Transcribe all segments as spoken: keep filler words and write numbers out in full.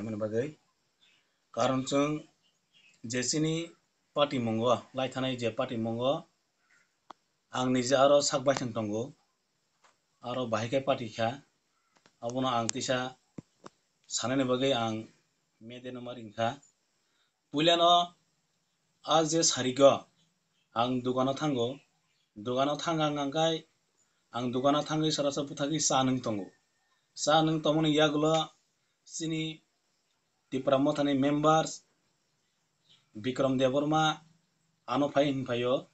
Mani bagwi. Karon chwng je chini party mungo, lai thanai je party mungo, ang nije aro sak baithang tongo, aro bahai khe party kha, abono ang tisa sanani bagwi ang media no ma ring kha. Puilano a je sarigo ang dogano thango, dogano thang ang hwnkhai ang dogano thangwi sara sa bwthagwi cha nwng tongo. Cha nwng tongmani yagulo chini Tipra Mothani members Bikram Debbarma ano phai hinphaio.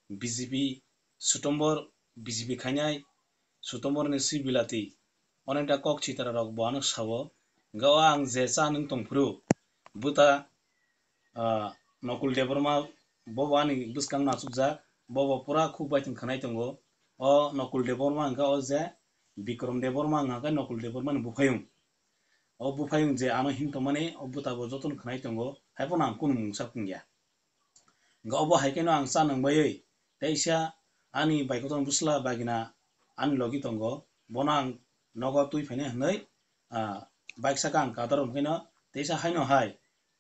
B J P, Sutombor B J P khainai, Sutomborni swi bilati, onekta kok chitra rok bo ano sao. Hwnkhe o ang je cha nwng tongphuru, bwta, ah, Nokul Debbarma, bobo ani bwskang no achukjak, bobo pura khuk bai tong khwnai tongo. O Nokul Debbarma hwnkhe o je Bikram Debbarma wngkha khe Nokul Debbarmani buphayung. O buphayung je ano him tongmani, o bwta bo jotono khwnai tongo, haiphano ang kunu mungsa pungya. Hwnkhe obo hai kheno ang cha nang baiwi teisa ani bai kotor bwsla bagina ani logi tongo, bono ang nogo twi phainai hwnwi, ah, bike saka ang kadar wngkhaino teisa haino hai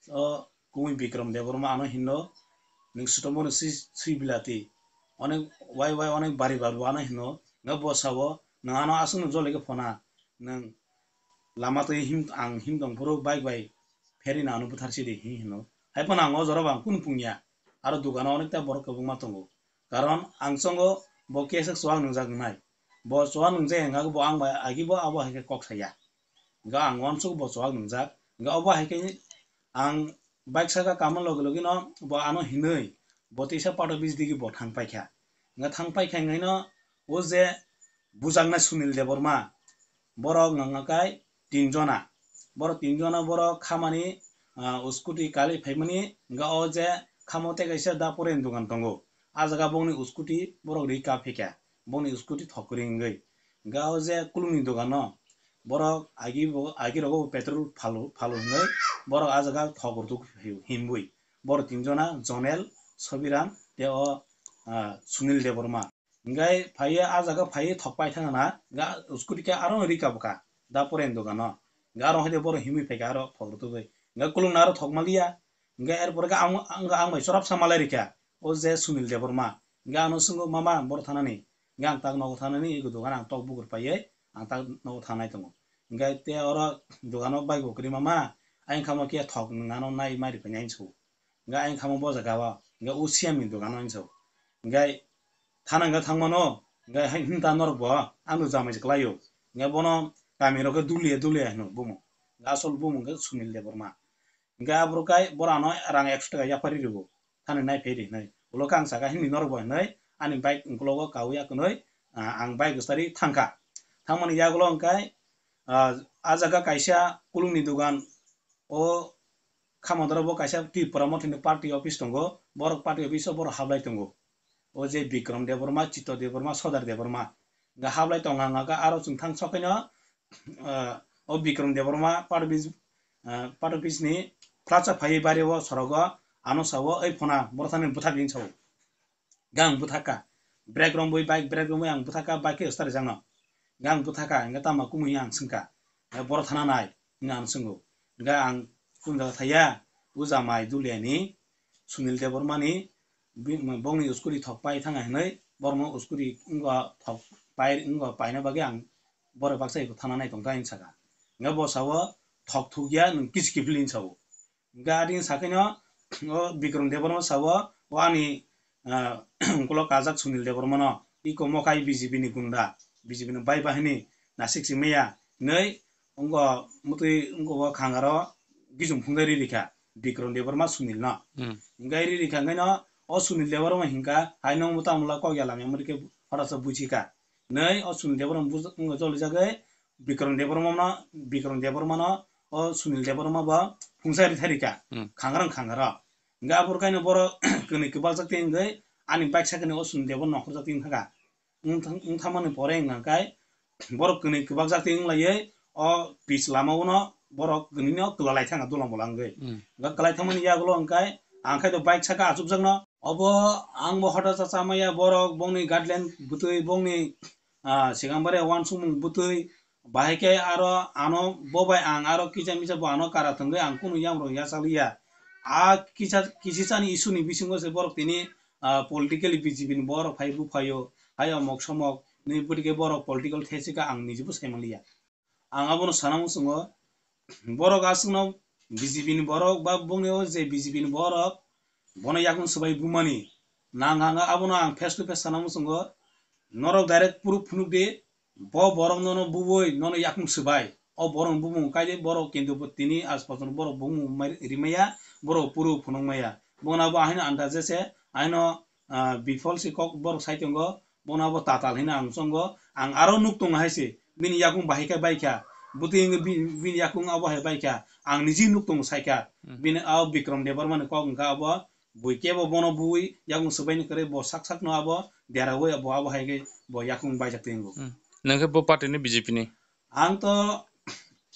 o kumui Bikram Debbarma ano hino, "Nwng Sutombor ni swi, swi bilati, onek wai wai onek bari bar bo ano hino, nga bo sao, nwng ano aswk no jole khe phona, nwng lama twi him, ang him tong phuru bike bai pherina ano bwthar sidi," hi hino. Hai phano ang o jora bo ang kunu pungya, aro dogano onekta borok kwbangma tongo, karon ang chongo bo keswk chuwak nwngjak wngnai, bo chuwak nwngjak wngkha bo ang bai agi bo abo hai khe kok saya. Hwnkhe ang uansuk bo chuwak nwngjak. Hwnkhe obo hai khe ang bike saka kama logi logi no bo ano hinwi bo teisa part office digi bo thang paikha. Hwnkhe thang paikha hwnkhe no o je bujaknai Sunil Debbarma, borok wngkha kai tin jona. Borok tin jona borok khamani, ah, scooty kali phaimani, hwnkhe o je khamo tei kaisa daporen dogan tongo. A jaga bongni scooty borok rika phikha, bongni scooty thok kwrwi wngwi. Hwnkhe o je kulungni dogano borok agi bo, agi rogo bo petrol phalu, phalu hwnwi borok a jaga thok rwtuk himwi. Borok tin jona Jonel, Sobiram tei o, ah, Sunil Debbarma. Hwnkhe phaiwi a jaga phaiwi thok pai thangna, hwnkhe scooty khe aro rika bwkha, daporen dogano. Hwnkhe aro haide borok himwi phaikha aro thok rwtugwi. Hwnkhe kulungno aro thok maliya. Hwnkhe er pore khe ang, ang, ang bai chorap sa malai rikha, o je Sunil Debbarma. Hwnkhe ano swngo, "Mama, boro thanani?" Hwnkhe ang tak nogo thanani, ego dogan ang tok bukur paiwi ang tak nogo thanai tongo. Hwnkhe te oro dogano bike bo kwrwi, "Mama, ayang khamo khe thok nwng ano nai mari phainai," hinwi sao. Hwnkhe ayang khamo bo jaga o, hwnkhe o siyamni dogano hinwi sao. Hwnkhe thana hwnkhe thangmano, hwnkhe hai hinta norok bo ano jamai se kwlaio. Hwnkhe bono kamirok khe dulia dulia hino bumo. Hwnkhe asol bumo hwnkhe Sunil Debbarma. Hwnkhe aborok kai borano rang ekso taka yapharwi rwo, thani naiphai ri hinwi. Ulo khe ang saka, "Himni norok bo," hinwi ani bike ukologo kaui ya kwnwi, ah, ang bike stari thangkha. Thangmani yagulo hwnkhe, ah, a jaga kaisa kulungni dogan, o Khamodoro bo kaisa Tipra Mothani party office tongo, borok party office o borok hablai tongo. O je Bikram Debbarma, Chitto Debbarma, Sodar Debbarma, hwnkhe hablai tong ang, hwnkhe aro chwng thang sok khaino, ah, o Bikram Debbarma party office, ah, party office ni plaza phaiwi bari o sorogo ano sao, "Oi phona, boro thani bwthak," hinwi sao. Hwnkhe ang bwthakha, brake romwi, bike brake romwi ang bwthakha, bike khe start rijak no. Hwnkhe ang bwthakha, hwnkhe tama kumui ang swngkha, "Boro thana nai?" hinwi ano swngo. Hwnkhe ang kunu jaga thaiya, o jamai duliani Sunil Debbarmani bongni scooty thok pai thangkha hinwi borokno scooty wngkha thok pai, wngkha paina bagwi ang borok baksa eko thana nai tongkha hinwi sakha. Hwnkhe bo sao, "Thok thukya, nwng kichi kiphil," hinwi sao. Hwnkhe adini sakhaino o Bikram Debbarma sao, "O ani, ah, ukolog kajak Sunil Debbarmano, iko mokai B J P ni gunda, B J P ni bai bahini nasik si maya," hinwi wngkha mwtwi wngkha o khangaro gisung phungjai ri rikha Bikram Debbarma Sunil no. Hmm. Hwnkhe ri rikha hwnkhe no o Sunil Debbarma hinkha, "Hai nwng mwta mwla kok ya lamya mwrwikhe horasa bujikha," hinwi o Sunil Debbarma buj-, wngkha jolijagwi Bikram Debbarma no, Bikram Debbarma no o Sunil Debbarma bo phungsa ri thai rikha. Hmm. Khangarang khangaro. Hwnkhe aboro kaino borok kwnwi kwbaljak tei wngwi ani bike sakani o Sunil Debbarma nokhorjak tei wngkha. Wng thang-, wng thangmani pore hwnkha khe borok kwnwi kwbakjak tei wng laiwi o pitch lama o no borok kwnwi no kwlalai thangkha dolang bolang wngwi. Hmm. Hwnkhe kwlai thangmani yagulo hwnkhe ang khe to bike saka achukjak no. Obo ang bo hota cha cha maya borok bongni guideline bwtwi bongni, ah, swkang bare uansukmung bwtwi Bahai khe aro ano bo bai ang aro kisa misa bo ano kara thwngwi ang kunu yamrok yachaliya. A kisa kisisani issue ni bisingo se borok tini, ah, politically B J P ni borok phai buphaio, hai omok somok ni bwtwi khe borok political thesika ang nijibo saimanliya. Ang abono sana muchungo, borok aswkno B J P ni borok ba bongni o je B J P ni borok bono yakung swbai bumani nang ang abono ang face to face sana muchungo, norok direct proof phunuk di, bo borok nono bubui nono yakung swbai, o borok bumung kai di, borok kintu bo tini aaj porjonto borok bumung mai rimaya, borok proof phunuk maya, bono bo ahino andaje se ahino, ah, bifol si kok borok sai tongo, bono abo tatal hino ang chongo, ang aro nuk tongo hai se, bini yakung bahai khe bai kha, bwtwi wngwi bi-, bini yakung abo hai bai kha, ang niji nuk tongo sai kha, Hmm. Bini abo Bikram Debbarma ni kok wngkha abo, bui kebo bono bui yakung swbai ni kwrwi bo sak sak no abo deraui bo abo hai khe bo yakung baijak twi wngo. Hmm. Nang khe bo party ni B J P ni? Ang to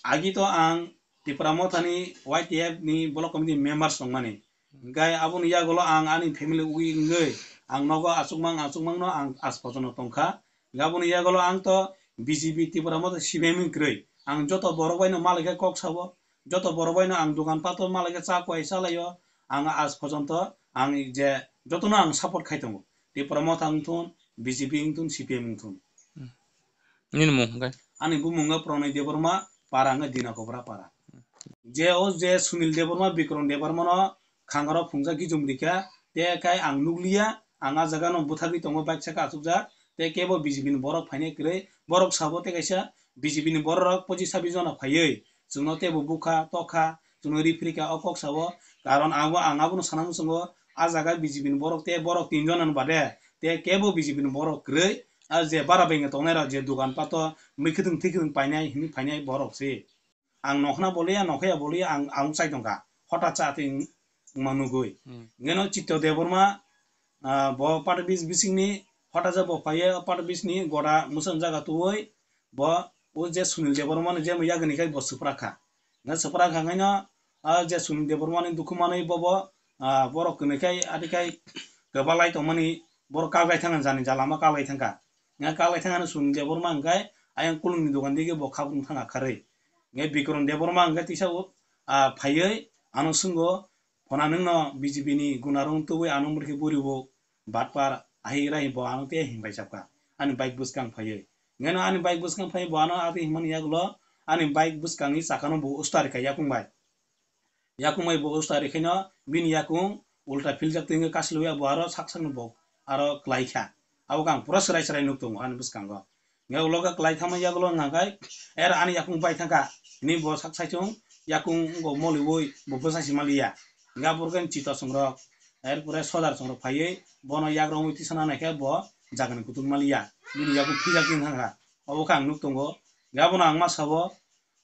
agi to ang Tipra Motha ni Y T F ni block committee members tongmani. Hingke aboni yagulo ang ani family ui wngwi ang nogo achukmang achukmangno ang aspojono tongkha. Hingke aboni yagulo ang to B J P Tipra Motha C P M wng kwrwi. Ang joto borok baino malaikhe kok sabo, joto borok baino ang dogan pato malaikhe cha kuai chalaio. Ang aspojonto ang je jotono ang support khai tongo. Tipra Motha wngthun, B J P wngthun, C P M wngthun. Hmm. Nini mung hwnkhe? Ani bumung wngkha Pranay Debbarma, para wngkha Dina Kobra para. Je o je Sunil Debbarma, Bikram Debbarma no khangaro phungjak gijum rikha, te khai ang nukliya, ang a jaga no bwthagwi tongo, bike saka achukjak, te kebo B J P ni borok phainai kwrwi, borok sabo te kaisa B J P ni borok rok pochis sabis jona phaiwi, chwngno teibo bukha, tokha, chwngno rifrikha o kok sabo, karon abo ang abono sana muchungo, a jaga B J P ni borok tei borok tin jona ni bade, tei kebo B J P ni borok kwrwi, a je bara bengwi tongnai rok je dogan pato mui khwtwng thwi khwtwng painai hinwi phainai borok se. Ang nokhna boliya, nokhoya boliya, ang, ang chai tongkha. Hota cha twi wngma nugwi. Hmm. Ngeno Chitto Debbarma, ah, bo party bis bisingni hota ja bo phaiya, party bis ni gora mwsang jaga tuwi, bo o je Sunil Debbarma ni je yagni khai bo swprak kha. Nge swprak kha ngai no, a je Sunil Debbarma ni dukhu manwi bobo, ah, borok kwnwi khai adi khai kwbalai tongmani borok kaglai thang jani ja lama kaglai thangkha. Nge kaglai thang ano Sunil Debbarma hwnkhe ayang kulungni dogan digi bo khabung thangkha kharwi. Nge Bikram Debbarma hwnkhe tisa o, ah, phaiwi ano swngo, phona nwngno B J P ni gunarong tubui ano murkhe buri bo batpar ahi rahi bo ano tei himbai chapkha. Ani bike bwskang phaiwi. Ngeno ani bike bwskang phai bo ano ati himani yagulo ani bike bwskangni chakano bo usta rikha yakung bai. Yakung bai bo usta rikhaino bini yakung ulta philjak twi wngwi kasilwi bo aro sak sakno bo aro kwlai kha. Abo khe ang pura swrai swrai nuk tongo ani bwskango. Nge ulo khe kwlai thangma yagulo wngkha khai er ani yakung bai thangkha. Hini bo sak saichung yakung wngkho moliwi bo bwsa sima liya. Hingkhe aphuru khe chito chwng rok, er pore sodar chwng rok phaiwi bono yak romwi tisana naikhe bo jagani kutung maliya. Bini yakung phijak twi thangkha. Obo khe ang nuk tongo. Hingkhe abono ang ma sabo,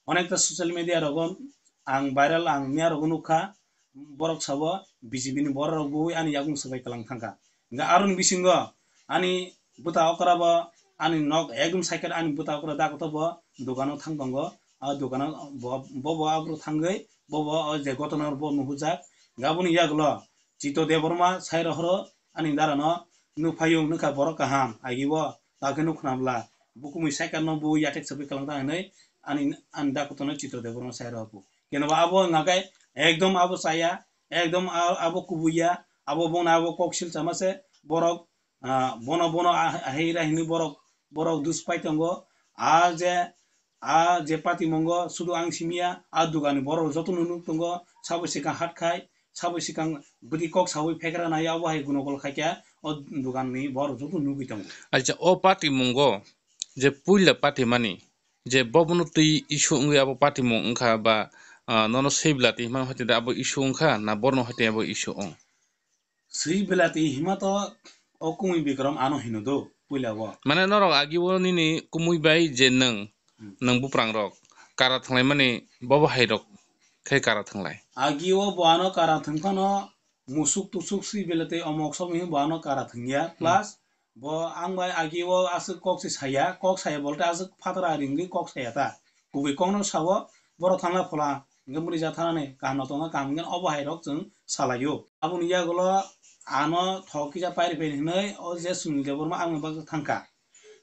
onekta social media rogo ang viral ang miya rogo nukha. Borok sabo B J P ni borok rok bui ani yakung swbai kwlang thangkha. Hingkhe aroni bisingo ani bwta okra bo ani nok ekdom side ani bwta okra dakoto bo dogano thang tongo. A dogano bo, bo, bo abro thangwi bo, bo o je gotona bo nuhujak. Hingkhe aboni yagulo Chito Debbarma sai rohoro ani darano nukphayung nukha borok kaham agi bo takhe nuk khna bwla bukumui cycle no bu yatek chapwi kwlang ta hinwi ani, ani dakotono Chito Debbarma sai rohor bu. Keno ba abo wngkha khe ekdom abo chaya, ekdom a-, abo kubuya, abo bono abo kok sil chama se borok, ah, bono, bono ah-, ahai ra hinwi borok, borok dus pai tongo. A je A je patimungo sudu ang simiya, a dugani borok jotono nuk tongo, sabo swkang hat khai, sabo swkang bwtwi kok sawi phekra nai, abo hai gunokol khaikha o duganni borok joto nugwi tongo. Acha, o patimungo je puila patimani, je bobono twi issue wngwi abo patimung wngkha ba, ah, nono swi bwla twi himani hoite abo issue wngkha na borno hoite abo issue wng? Swi belati hima to o kumui Bikram ano hino do puila o. Mane norok agi o nini kumui bai je nwng, Hmm. Nwng buprang rok kara thwnglai mani bobo hai rok khe kara thwnglai. Agi o bo ano kara thwng phano musuk tusuk swi belati omok somoi bo ano kara thwngya. Hmm. Plus bo ang bai agi o aswk kok se saya, kok saya bolte aswk phatara ringwi kok saya ta. Kubui kokno sao, borok thangla phola, hingke muri ja thanani kaham no tongo, kaham hingke obo hai rok chwng salaio. Aboni yagulo ano thok kisa pairi phaini hinwi o je Sunil Debbarma ang bagwi thangkha.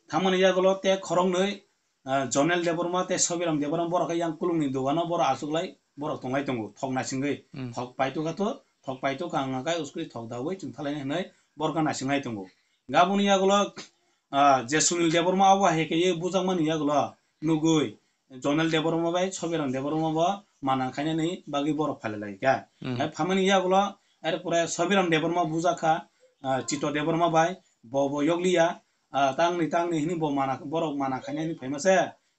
Thangmani yagulo tek khoroknwi ah, Jonel Debbarma tei Sobiram Debbarma borok khe yang kulungni dogano borok achuklai borok tonglai tongo, thok naisingwi. Hmm. Thok paitokha to, thok paitokha wngkha khe uskuri thok daui chwng thalaina hinwi borok khe naisinglai tongo. Gaboni yagulo, ah, je Sunil Debbarma abo hai khe bujakmani yagulo nugwi Jonel Debbarma bai Sobiram Debbarma bo mana khainani bagwi borok phailai lai kha. Hmm. Hai phamani yagulo, erpore Sobiram Debbarma bujakha, ah, Chito Debbarma bai, bo, bo yokliya, ah, tangni, tangni hini bo mana, borok mana khaina hini phaima se,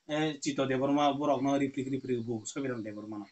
eh, Chito Debbarma borokno riprik, riprik bu Sobiram Debbarmano.